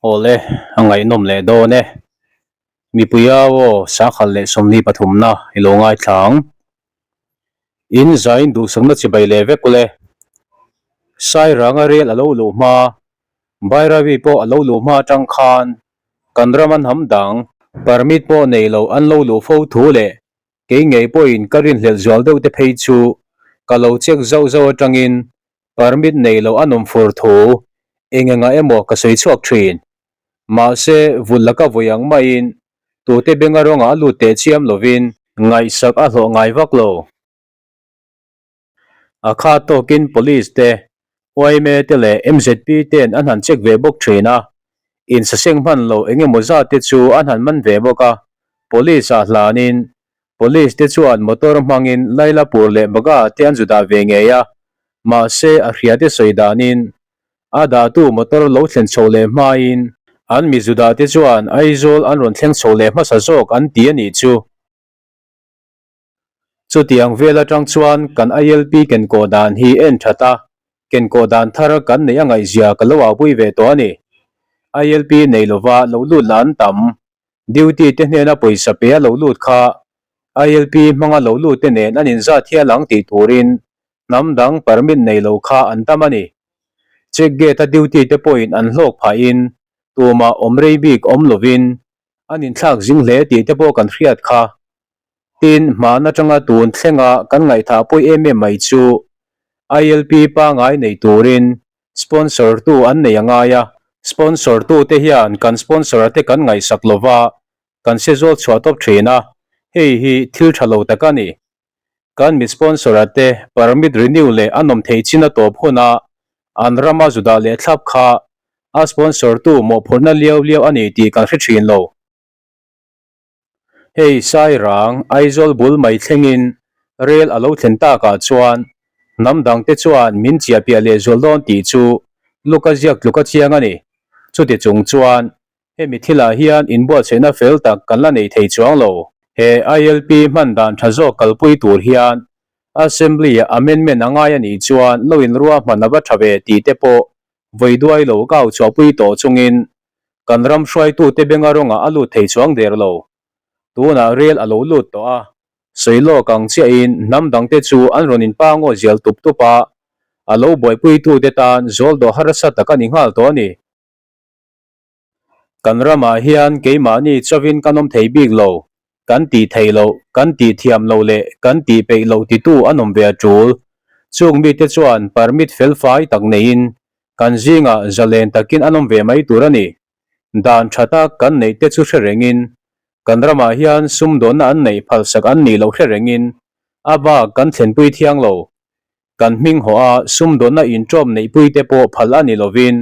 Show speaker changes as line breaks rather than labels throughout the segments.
Awle, a ngaihnawm leh dawn e. Mipui au aw, Sanghal leh 23 na i lo ngaithla ang. In zain duhsakna chibai leh vek ule. Sairanga rel a lo luh hma, Bairabi pawh a lo luh hma atang khan kan ram an ham dang, permit pawh nei lo an lo luh fo thu leh kei ngei pawhin ka rinhlelh zual deuh te phei chu ka lo check zauh zauh atangin permit nei lo an awm fur thu eng engah emaw ka sawi chhuak thin. Mahse, vul laka vawi ang maiin tute benga rawngah a lut teh chiam lovin ngaihsak a hlawh ngai vak lo. A kha tawkin Police te, yma te leh mzp te'n an han check ve bawk thin a, insaseng hman lo eng emaw zat te chu an han man ve bawk a, Police ah hlanin Police te chuan motor hmangin Lailapur leh Bagha te an zu dah ve ngei a, mahse a hria te sawi danin a dahtu motor lo thlen chho leh hmain an mi zu dah te chuan Aizawl an rawn thleng chho leh hmasa zawk an ti a nih chu. Chutiang vel atang chuan kan ILP kenkawh dan hi en that a, kenkawh dan thar kan neih a ngaihzia ka lo aupui ve tawh a ni. ILP nei lova lo lut lah an tam. Duty te hnena pawisa pe a lo lut kha ILP hmanga lo lut te nen an inzat hial ang tih turin hnam dang permit nei lo kha an tam a ni. Check gate a duty te pawhin an hlawk phahin tumah awm rei bik awm lovin an inthlak zing hle tih te pawh kan hriat kha. Tin, hman atanga tun thlenga kan ngaihthah pawi em em mai chu ILP pangai nei turin sponsor tu an nei a ngai a. Sponsor tu te hian kan sponsor a te kan ngaihsak lova kan se zawl chhuah tawp thin a, hei hi thil tha lo tak a ni. Kan mi sponsor a te permit renew leh a nawm thei chin a tawp huna an rama zu dah leh thlap kha a sponsor tu mawhphurhna liau liau a ni tih kan hre thin lo. Hei Sairang, Aizawl bul mai thlengin rel a lo thlen takah chuan hnam dangte chuan min chiahpiah leh zual dawn tih chu Luka ziak tluk a chiang a ni. Chuti chung chuan hemi thilah hian inbuatsaihna fel tak kan la nei thei chuang lo. He ILP hman dan tha zawk kalpui tur hian Assembly-ah amendment a ngai a nih chuan lo inruahman a va tha ve tih te pawh vawi duai lo kau chhuahpui tawh chungin Kan ram hruaitute benga rawngah a lut thei chuang der lo. Tunah rel a lo lut tawh a, sawi lawk ang chiahin hnam dangte chu an rawn inpa ngaw zial tup tup a, a lo buaipuitute tan zawl dawh harsa tak a ni nghal tawh a ni. Kan ramah hian keimahni chauhin kan awm thei bik lo, kan tih theih loh, kan tih thiam loh leh kan tih peih loh titu an awm ve a tul. Chung mite chuan permit felfai tak neiin Kan zingah zalen takin an awm ve mai tur a ni. Dan tha tak kan neih te chu hre rengin, kan ramah hian sumdawnna an neih phalsak an nih loh hre rengin, a bak kan thlenpui thiang lo. Kan hming hawh a sumdawnna inṭawm neihpui te pawh phal a ni lovin,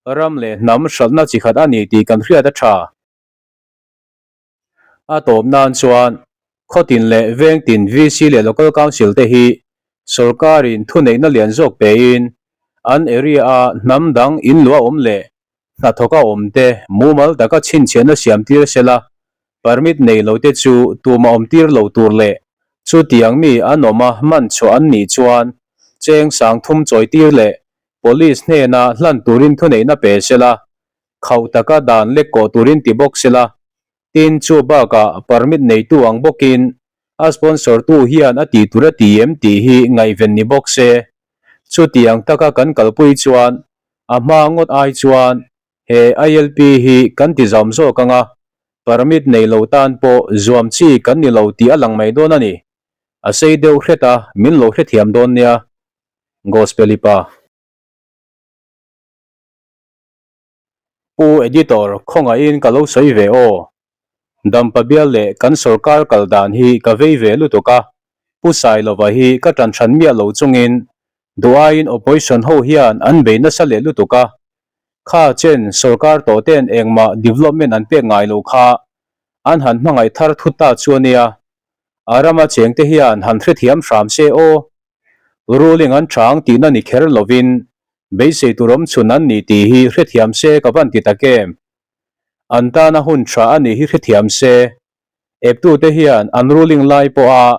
ram leh hnam hralhna chi khat a ni tih kan hriat a tha. A tawp nan chuan khawtin leh vengtin VC leh Local Council te hi sorkarin thuneihna lian zawk pein an area-a hnam dang in luah awm leh hnathawka awm te mumal taka chhinchhiahna siam tir sela, permit nei lo te chu tumah awm tir lo tur leh chutiang mi an awm a hman chhuah an nih chuan cheng 3000 chawi tir leh Police hnena hlan turin thuneihna pe sela. Khauh taka dan lek kawh turin ti bawk sela, tin chu bakah permit neitu ang bawkin a sponsor tu hian a tih tur a ti em tih hi ngaihven ni bawk se. Chutiang taka kan kalpui chuan a hma ngawt ai chuan he ILP hi kan ti zam zawk ang a, permit nei lo tan pawh zuam chi kan ni lo tih a lang mai dawn a ni. A sei deuh hret a, min lo hrethiam dawn nia. Gospel-i pa. Pu Editor, khawngaihin ka lo sawi ve aw. Dampa bial leh kan sorkar kal dan hi ka vei ve lutuk a, Pu Sailova hi ka tan hran miah lo chungin duh aiin opposition ho hian an bei nasa leh lutuk a. Kha chen sorkar tawh ten engmah development an pek ngai lo kha an han hmangaih thar thut ta chu a nia. A rama chengte hian han hrethiam hram se aw. Ruling an chang tihna ni kher lovin beisei tur awm chhun an ni tih hi hrethiam se ka van ti tak em? An tana hun tha a nih hi hrethiam se. Eptute hian an ruling lai pawha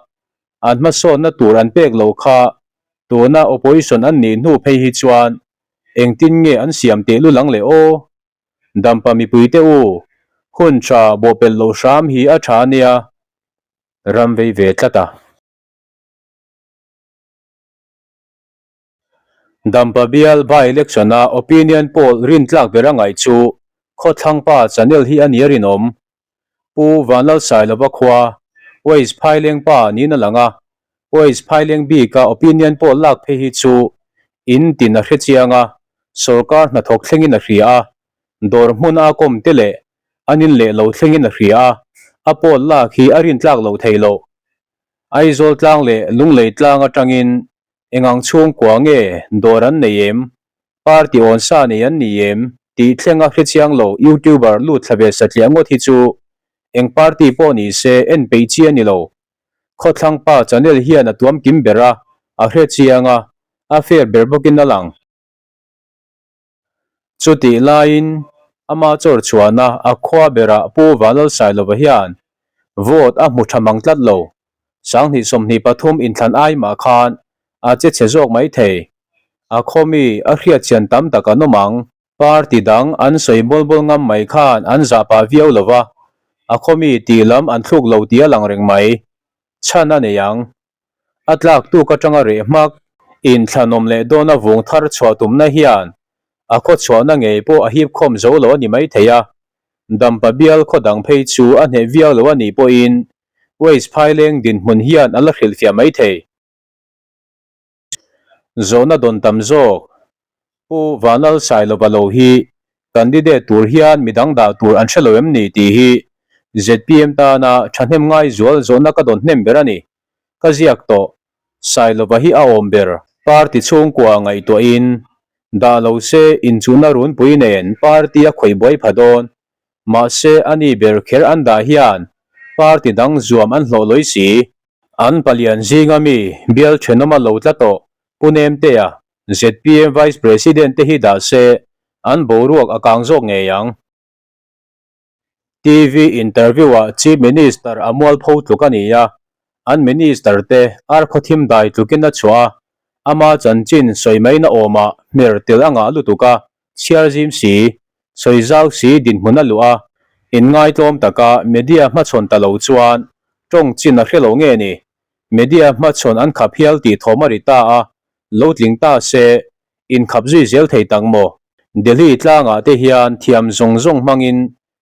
an hmasawnna tur an pek lo kha tuna opposition an nih hnu phei hi chuan engtin nge an siam teh lul ang le aw? Dampa mipuite u, hun tha bawhpelh loh hram hi a tha ania, ram vei ve tlat a. Dampa bial by-election a opinion poll rintlak ber a ngaih chu Khawthlangpa channel hi a nia rinawm. Pu Vanlalsailova khua Waze Phaileng pa niin a lang a, Waze Phaileng bika opinion poll lak phei hi chu in tin a hre chiang a, sorkar hnathawk thlengin a hria a, dawr hmun a kawm te leh an in leh lo thlengin a hria a, a poll lak hi a rintlak loh theih loh. Aizawl tlang leh Lunglei tlang atangin Engang chhungkua nge dawr an nei em? Party awn sa nei an ni em? Tih thlenga hrechiang lo YouTuber lut thla ve satliah ngawt hi chu eng party pawh ni se en peih chi a ni lo. Khawthlang pa channel hian a tuam kim ber a, a hrechiang a, a fair ber bawkin a lang. Chutih laiin ama chawr chhuahna a khua berah Pu Vanlalsailova hian vote a hmu tha mang tlat lo. 2023 inthlan ai mah khan a che chhe zawk mai thei. A khaw mi a hriatchian tam tak an awm ang. Party dang an sawi bawl bawl ngam mai khan an zah pah viau lo va, a khaw mi tih lam an thluk lo tih a lang reng mai. Chhan a nei ang. A tlak tuk atanga reh hmak inthlanawm leh dawna vung thar chhuah tumna hian a khaw chhuahna ngei pawh a hip khawm zo lo a ni mai thei a. Dampa bial khaw dang phei chu a hneh viau lo a nih pawhin Waze phaileng dinhmun hian a la hrilhfiah mai thei. Zawhna dawn tam zawk Pu Vanlal Sailova lo hi candidate tur hian midang dah tur an hre lo em ni tih hi zpm tana thahnem ngai zual zawhna ka dawn hnem ber a ni. Ka ziak tawh, Sailova hi a awm ber. Party chhungkua ngaihtuahin dah lo se inchuhna runpui nen party a khawih buai pha dawn. Mahse ani ber kher an dah hian party dang zuam an hlawh lawi si. An palian zinga mi bial thenawm a lo tla tawh Pu Nemtea, zpm Vice President te hi dah se an boruak a kang zawk ngei ang. TV interview-ah Chief Minister a mualpho tluk a ni a, an Minister te arkhawthim dai tlukin a chhuah a, ama chanchin sawi maina awmah hmer tel a ngah lutuk a, chhiar zim si, sawi zau si dinhmun a luh a, inngaitlawm taka media hmachhawn ta lo chuan tawng chin a hre lo nge ni? Media hmachhawn an khap hial tih thawm a ri ta a, lo tling ta se, inkhap zui zel thei tak maw? Delhi tlangah te hian thiam zawng zawng hmangin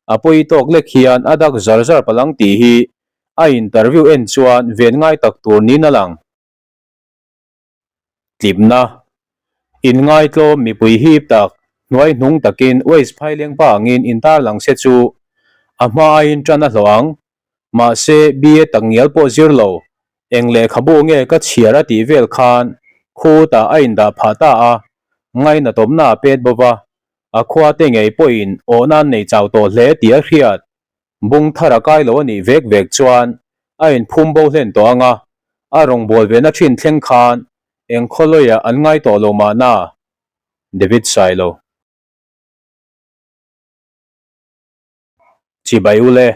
a pawi tawk lek hian a dak zar zar palh ang tih hi a interview en chuan ven ngai tak tur niin a lang. Tlipna, Inngaitlawm mipui hip tak, hnuai hnung takin Waze phaileng pa angin intarlang se chu a hma aiin tan a hlawh ang. Mahse, BA takngial pawh zir lo, eng lehkhabu nge ka chhiar a tih vel khan khutah a indah phah ta a, ngainatawmna a pet bawk a, a khuate ngei pawhin awhna an nei chau tawh hle tih a hriat. Bung thar a kai lo a nih vek vek chuan a inphum bo hlen tawh ang a, a rawngbâwl vena ṭhin thleng khan eng khawlawiah an ngai tawh lo mahna. David Sailo. Chibai ule.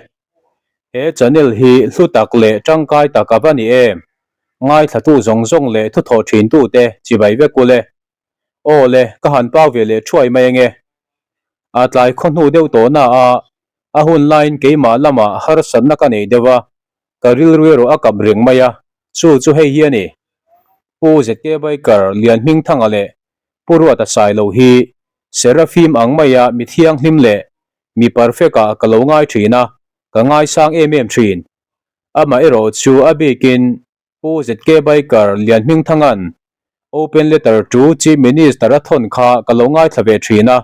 He channel hi hlu tak leh tangkai tak a va ni em? Ngaithlatu zawng zawng leh thuthawh thin tute chibai vek ule. Aw le, ka han pau ve leh thuai mai ange. A tlai khaw hnu deuh tawh na a, a hun laiin keimah lamah harsatna ka nei deuh a, ka rilru erawh a kap reng mai a, chu chu hei hi a ni. Pu ZK Biker Lianhmingthanga leh Pu Ruata Sailo hi Seraphim ang maia mi thianghlim leh mi perfect ah ka lo ngai thin a, ka ngaisang em em thin. Amaherawh chu a bikin Pu ZK Biker Lianhmingthanga'n Open Letter to Chief Minister a thawn kha ka lo ngaithla ve thin a,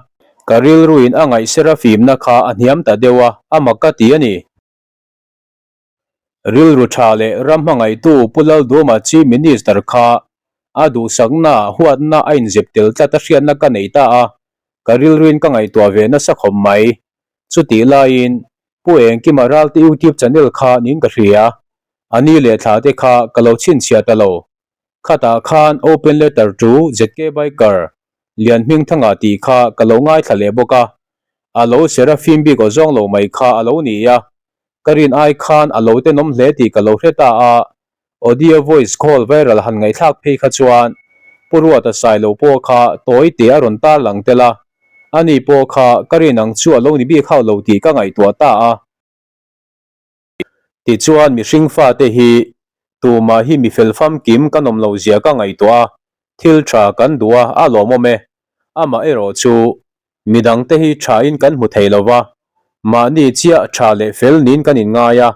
ka rilruin a ngaih Seraphim-na kha a hniam ta deuh a, a mak ka ti a ni. Rilru tha leh ram hmangaihtu Pu Lalduma Chief Minister kha a duhsakna, huatna a inzep tel tlat a hriatna ka nei ta a, ka rilruin ka ngaihtuah ve nasa khawp mai. Chutih laiin Pu Engkima Ralte YouTube channel kha niin ka hria, a ni leh thla te kha ka lo chhinchhiah ta lo. Khatah khan Open Letter to ZK Biker Lianhmingthanga tih kha ka lo ngaithla leh bawk a, a lo Seraphim bik aw zawng lo mai kha a lo ni a, ka rin ai khan a lo tenawm hle tih ka lo hre ta a, audio voice call viral han ngaihthlak phei kha chuan Pu Ruata Sailo pawh kha tawi teh a rawn tar lang tel a, Ani pawh kha ka rin ang chu a lo ni bik hauh lo tih ka ngaihtuah ta a. Tichuan mihring fate hi tumah hi mi fel famkim kan awm loh zia ka ngaihtuah a, thil tha kan duh a, a lawmawm e. Amah erawh chu midangte hi thain kan hmu thei lo va, mahni chiah tha leh fel niin kan inngai a,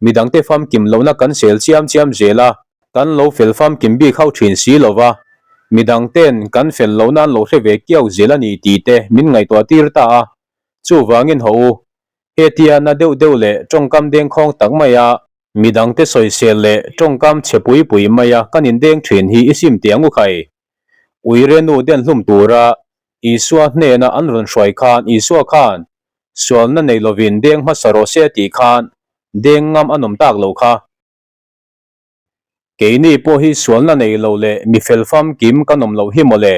midangte famkim lohna kan sel chiam chiam zel a, kan lo fel famkim bik hauh thin si lo va, midangte'n kan fel lohna an lo hre ve kiau zel a ni tih te min ngaihtuah tir ta a, chuvangin haw u, Hetia na deuh deuh leh tawngkam dengkhawng tak maia midangte sawisel leh tawngkam chhe pui pui maia kan indeng thin hi i sim teh ang u khai. Uire nu den hlum tura Isua hnena an rawn hruai khan Isua khan sualna nei lovin deng hmasa rawh se a tih khan deng ngam a nawm tak lo kha. Keini pawh hi sualna nei lo leh mi fel famkim kan awm loh hi mawle.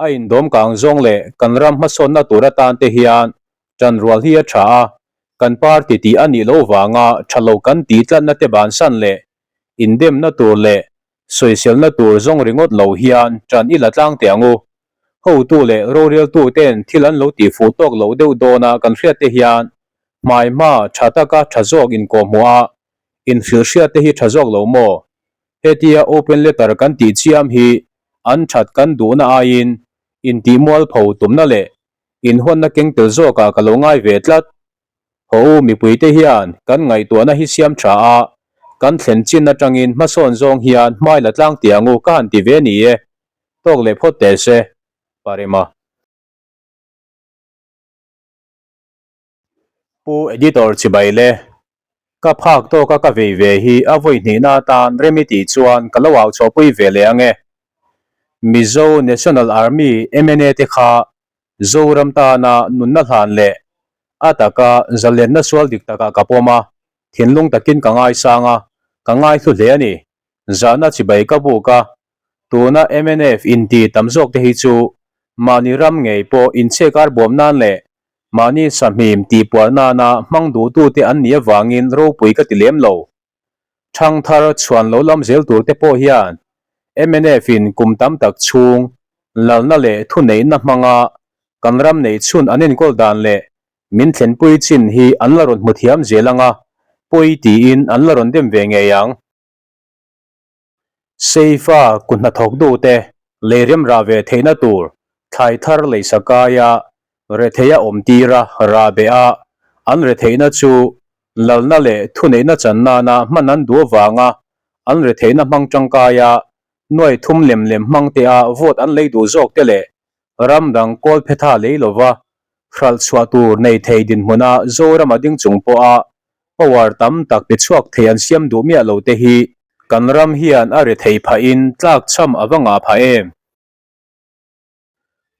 A indawm kang zawng leh kan ram hmasawnna tur atan te hian ṭanrual hi a ṭha a, kan party tih a nih loh vanga ṭha lo kan tih tlatna te bansan leh indemna tur leh sawiselna tur zawng ringawt lo hian ṭan i la tlang teh ang u. Hotu leh roreltu ten thil an lo tih fuh tawk loh deuh dawna kan hriat te hian hmaihma ṭha taka ṭha zawk inkawhhmuh a Inhrilh hriat te hi tha zawk lo maw? Hetia open letter kan tih chiam hi an that kan duhna aiin intih mualpho tumna leh inhawnna keng tel zawkah ka lo ngai ve tlat. Haw u mipuite hian kan ngaihtuahna hi siam tha a, kan thlen chin atangin hmasawn zawng hian hmai la tlang tiang u ka han ti ve ni e. Tawk leh phawt teh se. Parema. Pu Editor chibai le, ka phak tawka ka vei ve hi a vawi hnihna atan rem i tih chuan ka lo au chhuahpui ve leh ang e. Mizo National Army MNA te kha Zoram tana nunna hlan leh a taka zalenna sual dik takah ka pawm a, thinlung takin ka ngaisang a, ka ngaihlu hle a ni. Zahna chibai ka buk a, Tuna mnf inti tam zawk te hi chu mahni ram ngei pawh inchhekar bawm nan leh mahni sahmim tihpuar nana hmang duhtute an nih avangin ropui ka ti lem lo. Thangthar chhuan lo lam zel tur te pawh hian mnf in kum tam tak chhung lalna leh thuneihna hmanga kan ram neih chhun an enkawl dan leh min thlenpui chin hi an la rawn hmu thiam zel anga pawi tiin an la rawn dem ve ngei ang. Seifa kut hnathawk dute leirem rah ve theihna tur thlai thar leisa kaia retheia awm tira rah beh a, an retheihna chu lalna leh thuneihna chan nana hman an duh avanga an retheihna hmang tangkaia nuai thum lem lem hmang tea vote an lei duh zawk te leh ram dang kawl phetha lei lova hralh chhuah tur nei thei dinhmuna Zoram a ding chung pawha Power tam tak pe chhuak thei an siam duh miah lo te hi kan ram hian a ri thei phahin tlak cham a va ngah phah em?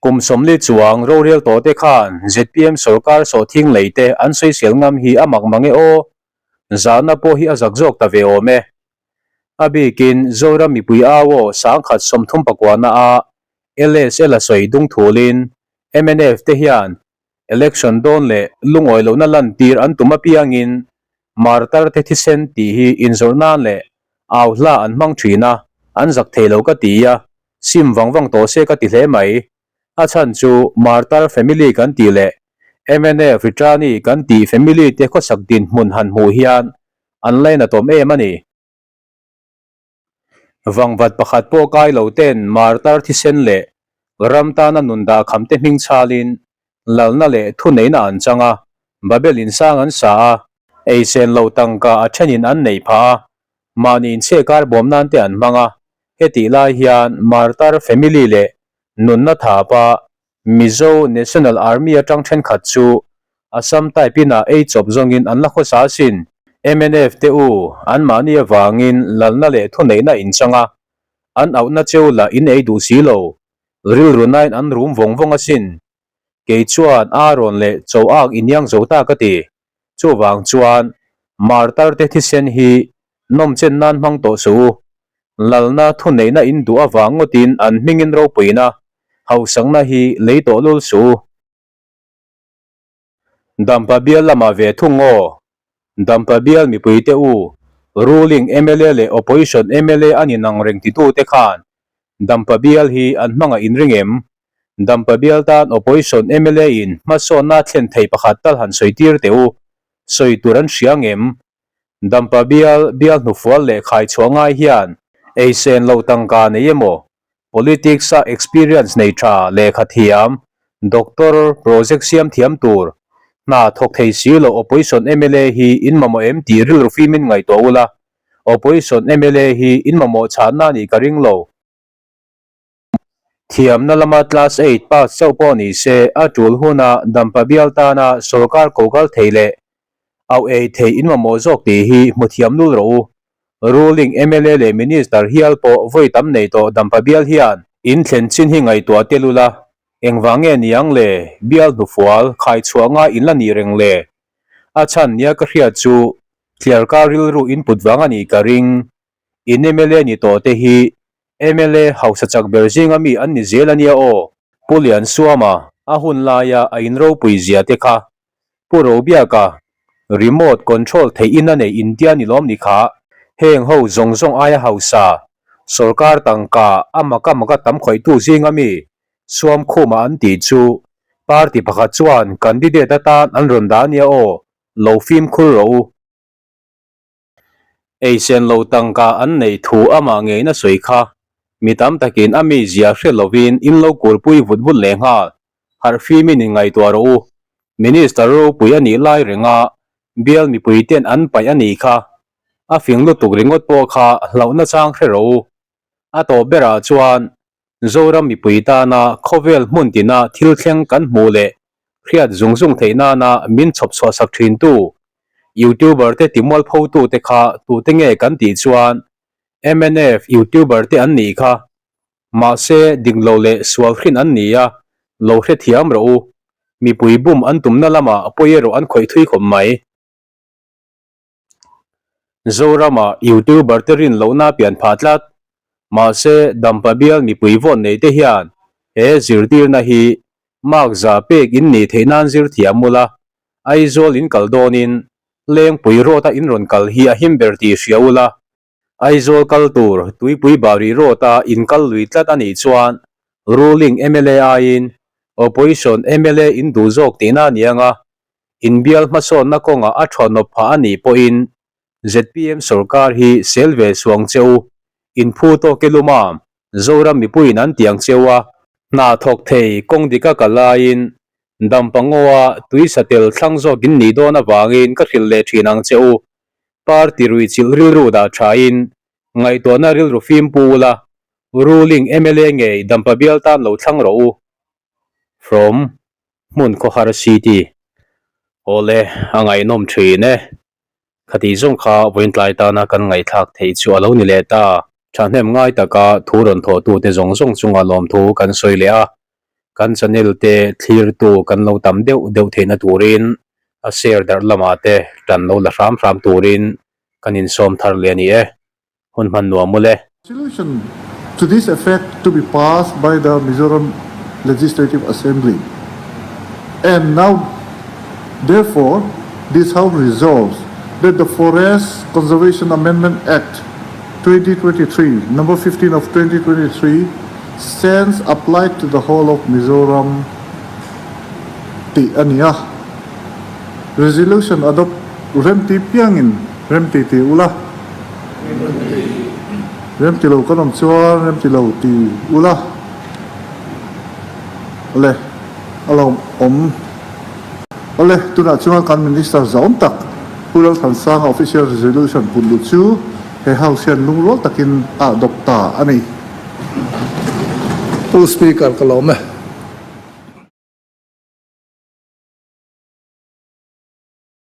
Kum 40 chuang rorel tawh te khan zpm sorkar sawhthing lei te an sawisel ngam hi a mak mang e aw. Zahna pawh hi a zak zawk ta ve awm e. A bikin Zoram mipui au aw 1039 na a LSL a sawi dung thulin mnf te hian Election dawn leh lungawi lohna lantir an tum apiangin martar te thisen tih hi inzawrh nan leh au hla an hmang thin a, an zak thei lo ka ti a, sim vang vang tawh se ka ti hle mai. A chhan chu martar family kan tih leh mnf returnee kan tih family te khawsak dinhmun han hmuh hian an lainatawm em a ni. Vangvat pakhat pawh kai lo ten martar thisen leh ram tana nun dahkham te hming chhalin lalna leh thuneihna an chang a, Babel insang an sa a, eisen lo tangka a thenin an neih phah a, mahni inchhekar bawm nan te an hmang a, hetih lai hian martar family leh nunna thapa Mizo National Army atang thenkhat chu Assam type in ah ei chawp zawngin an la khawsa asin. Mnf te u, anmahni avangin lalna leh thuneihna in chang a, an auhna cheu lah in ei duh si lo, rilru nain an rum vawng vawng asin. Kei chuan Aaron leh Cho ak iniang zo ta ka ti. Chuvang chuan martar te thisen hi nawmchen nan hmang tawh suh u. Lalna thuneihna in duh avang ngawtin an hmingin ropuina, hausakna hi lei tawh lul suh u. Dampa bial lamah ve thung aw. Dampa bial mipuite u, ruling mla leh opposition mla a ni nang reng titute khan Dampa bial hi an hmangah in ring em? Dampa bial tan Opposition mla in hmasawnna thlen thei pakhat tal han sawi tir teh u. Sawi tur an hria ngem? Dampa bial, bial hnufual leh khai chhuah ngai hian eisen loh tangka nei emaw, politics a experience nei tha lehkha thiam, doctor, project siam thiam tur, hna thawk thei si loh opposition mla hi in mamawh em tih rilru fimin ngaihtuah ula, opposition mla hi in mamawh chhanna nih ka ring lo. Thiamna lama Class Eight pass chauh pawh ni se, a tul huna Dampa bial tana sorkar ko kal thei leh auh ei thei in mamawh zawk tih hi hmu thiam lul rawh u. Ruling mla leh Minister hial pawh vawi tam nei tawh Dampa bial hian in thlen chin hi ngaihtuah tel ula, engvang nge niang le bial hnufual khai chhuah ngai in la nih reng le? A chhan nia ka hriat chu thliarkar rilru in put vang a nih ka ring. In mla ni tawh te hi mla hausa chak ber zinga mi an ni zel a nia aw. Pu Liansuama a hun laia a in ropui zia te kha Pu Robiaka remote control theih in a nei intia ni lawm ni kha. Heng ho zawng zawng aia hausa sorkar tangka a maka maka tam khawihtu zinga mi Suamkhuma an tih chu party pakhat chuan candidate atan an rawn dah a nia aw, lo fimkhur rawh u. Eisen lo tangka an neih thu amah ngeina sawi kha mi tam takin a mizia hre lovin in lo kulpui vut vut leh nghal. Harhfimin in ngaihtuah rawh u. Minister ropui a nih lai renga bial mipui ten an paih a nih kha. A fing lutuk ringawt pawh kha hlauhna chang hre rawh u. A tawp berah chuan Zoram mipui tana khawvel hmun tina thil thleng kan hmuh leh hriat zung zung theih nana min chhawp chhuah sak thintu YouTuber te timualphotu te kha tute nge kan tih chuan mnf YouTuber te an nih kha. Mahse diklo leh sual hrin an ni a, lo hrethiam rawh u. Mipui bum an tumna lamah pawi erawh an khawih thui khawp mai. Zorama YouTuber te rin lohna pian phah tlat. Mahse, Dampa bial mipui vawn nei te hian he zirtirna hi mark za pek in nih theih nan zir thiam ula, Aizawl in kal dawnin Lengpui road a in rawn kal hi a him ber tih hria ula, Aizawl kal tur Tuipui Bari road a in kal lui tlat a nih chuan ruling mla aiin opposition mla in duh zawk tihna a ni ang a, Inbial hmasawnna kawngah a thuanawp phah a nih pawhin zpm sorkar hi sel ve suang che u, inphu tawk i lum a, Zoram mipuiin an tiang cheu a, hna thawk thei kawng dika kal laiin Dampangawa tui satel thlang zawk in nih dawn avangin ka hrilh leh thin ang che u. Party ruihchilh rilru dah thain ngaihtuahna rilru fim pu ula, ruling mla ngei Dampa bial tan lo thlang rawh u. From Hmun khawhar city. Awle, a ngaihnawm thin e. Khatih zawng kha vawiintlai tana kan ngaihthlak theih chu a lo ni leh ta. Thahnem ngai taka thu rawn thawhtute zawng zawng chunga lawmthu kan sawi leh a, kan channel te thlirtu kan lo tam deuh deuh theihna turin a share darh lamah te tan lo la hram hram turin kan insawm thar leh a ni e. Hun hman nuam mawle.
Resolution to this effect to be passed by the Mizoram Legislative Assembly and now therefore this House resolves that the Forest Conservation Amendment Act 2023 No. 15 of 2023 stands applied to the whole of Mizoram tih a ni a. Resolution adopt remti piangin remti ti ula. Remti lo kan awm chuan remti lo ti ula. Awle, a lo awm. Awle, tunah chuan kan Minister zahawm tak Pu Lalthansanga Official Resolution put luh chu he House hian lungrual takin a adopt ta a ni.
Pu Speaker ka lawm e.